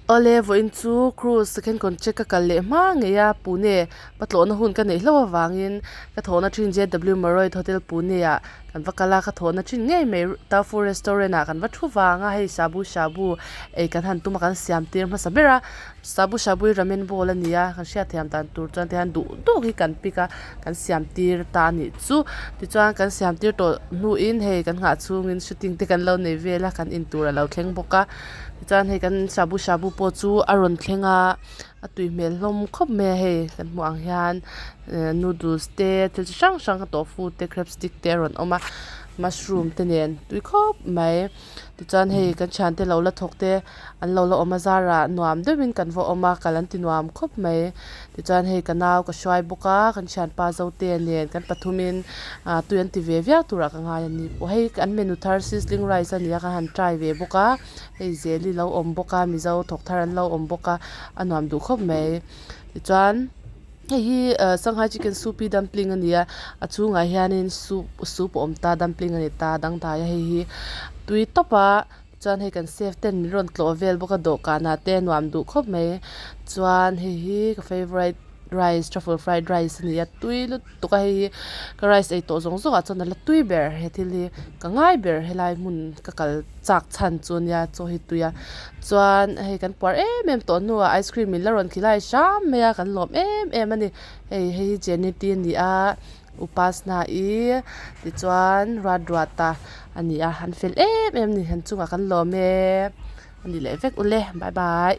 Awle vawiin chu cruise second contract ka kal leh hma ngei a Pune patlawhna hun ka neih hlauh avangin ka thawhna thin J W Marriott hotel Pune ah kan va kal a ka thawhna thin ngei mai Tofu restaurant ah kan va thu vang a hei shabu shabu ei kan han tum a kan siam tir hmasa ber a shabu shabu hi ramen bowl a ni a kan hriat thiam dan tur chuan tihian duh duh hi kan pick a kan siam tir ta a nih chu tichuan kan siam tir tawh hnuin hei kan nghah chhungin shooting te kan lo nei vel a kan intur a lo thleng bawk a. Tichuan hei kan shabu shabu pawh chu a rawn thleng a a tui hmel hlawm khawp mai a hei kan hmuh ang hian ehh noodles te thil chi hrang hrang tofu te crab stick te a rawn awm a mushroom te nen tui khawp mai tichuan hei kan thiante lo la thawk te an lo la awm a zarah nuam deuhin kan va awm a kal an ti nuam khawp mai tichuan hei ka nau ka hruai bawk a kan thianpa zote nen kan pathumin ah tui an ti ve viau turah ka ngai a ni pawh hei an menu thar sizzling rice a ni a ka han try ve bawk a hei zeli lo awm bawk a mizo thawk thar an lo awm bawk a a nuam duh khawp mai tichuan hei hi ah sanghai chicken soupy dumpling a ni a a chhungah hianin soup soup a awm ta dumpling a ni ta dangdai a hei hi tui tawp a. Chuan hei kan chef ten min rawn tlawh vel bawk a dawhkanah te a nuam duh khawp mai chuan hei hi ka favourite rice truffle fried rice a ni a tui lutuk a hei hi ka rice ei tawh zawng zawng ah chuan a la tui ber he thil hi ka ngai ber helai hmun ka kal chak chhan chu a nia chaw hi tui a chuan hei kan puar em em tawh hnuah ice cream min la rawn khilai hram mai a kan lawm em em a ni hei hei hi jeneti a ni a. Upasna i tichuan ruat ruat a a ni a an fel em em a ni an chungah kan lawm e a ni leh vek ule bye bye.